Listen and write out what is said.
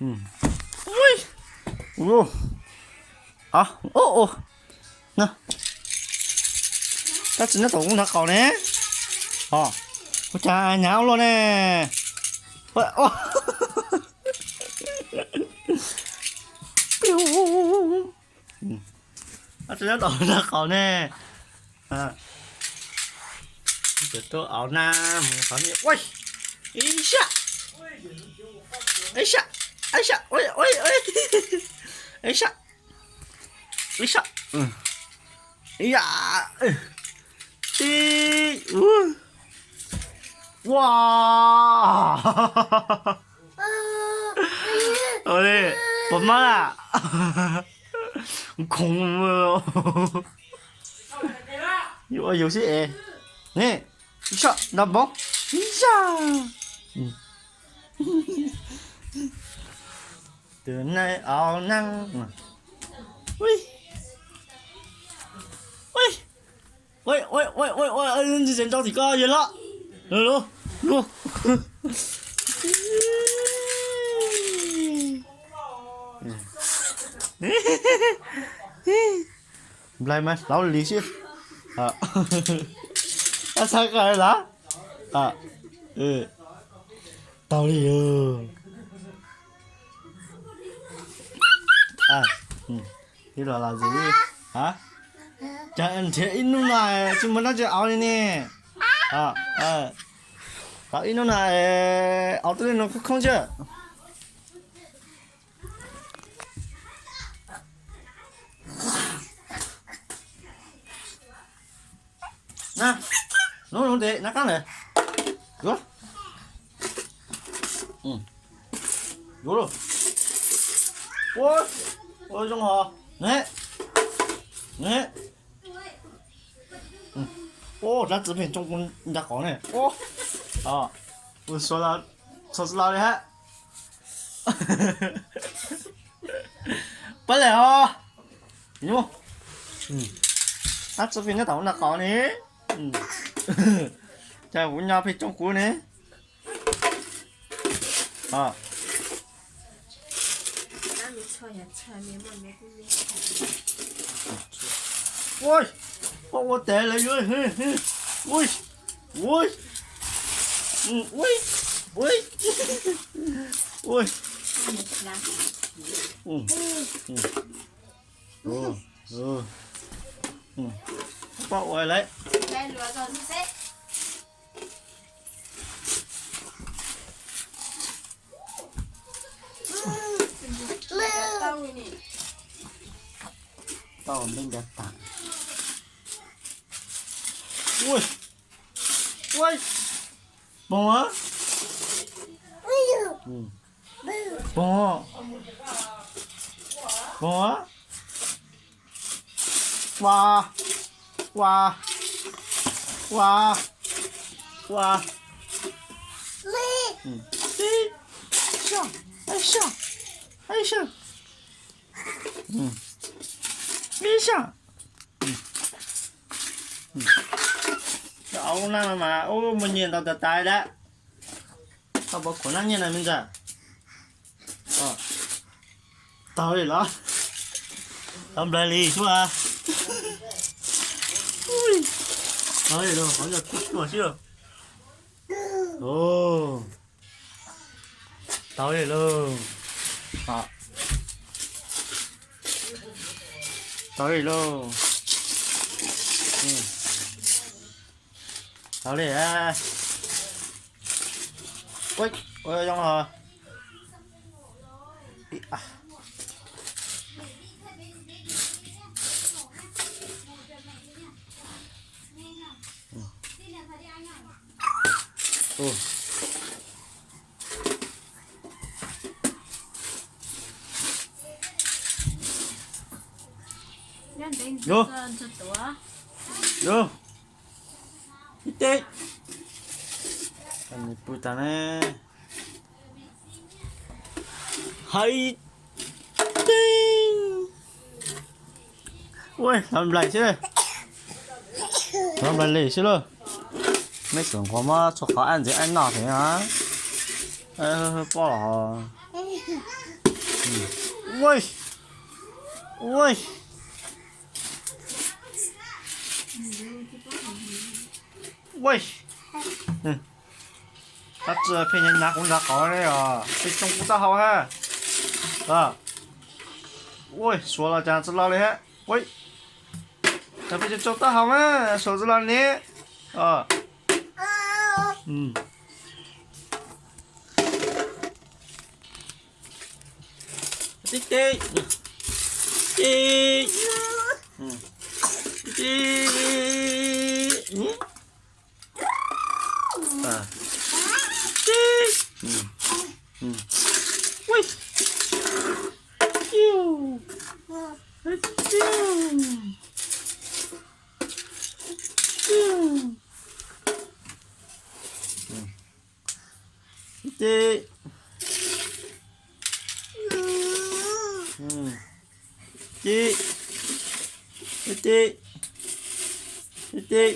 Ui, ui, ua, ua, na, tab tsi nyob tom ub nrad qaum ne. Ua cas hnyav ua luaj ne. Tab tsi nyob tom ub nrad qaum ne. Tuaj au na, mus qhov, ib sab, ib sab, ib sab, ib sab, ib sab, ib yam, tib, ua, puas mab a, khoov, yuav ua yus xwb es, ne, ib sab nta npov, ib sab. Tus neeg au neeg, ua, ua, ua, ntsis tseem nrau tim ko yog los, los, los, los. Nplai mas hlauv li xwb. Ab, xav kawg lawm. Taug li. Tib los los zus li. Cas nrhiav ib hnub no tsis muaj dab tsi au li ne. Tau ib hnub no au tib li no khoob khoob xwb. Na, hnub no tes nab qab ntawd. Yuav, yuav lauj. Ua, ua zoo hos ne, ne. Ua, dab tsi pheej tsoo kuv nra qov ne. Ua, ua, txhua txhua li hab. Pab lawm os. Dab tsi pheej nyob tom ub nra qov ne. Cas kuv nyo pheej tsoo kuv ne. Ua, ua tes lawv yuav, ua, ua, ua, ua, ua. Pom ua lawm. Tau ntev ncav tas. Ua, ua, poob a, poob, poob a. Ua, ua, ua, ua. Ib sab, ib sab, ib sab, ib sab. Au na mas ub muaj nyiaj ntau tas tas dab. Tau pov khuam nab nyiaj na me ntxawm. Taug li los, tau nplai li xwb. Taug li los, qhov yog tib cuag xwb. Taug li lauj. Taug li lauj. Taug li. Ua, ua zoo hos. Yuav, yuav, ib teb. Nws pw tas ne. Hais teb. Ua, hlawv nplaim xwb. Hlawv nplaim li xwb lauj. Mej xum nqhuav muab txhua qhov ab ntxiv ab noj thiab. Poj los. Ua, ua, ua. Tab tsi pheej nyav kuv nrag qhov ne os, pheej tsoo kuv taub hau ha. Ua, Suav los cas tsi los li ha. Ua, cas pheej tsoo taub hau na, Suav tsi los ne. Tib tib, tib tib, tib, tib, tib, tib, tib, tib, tib.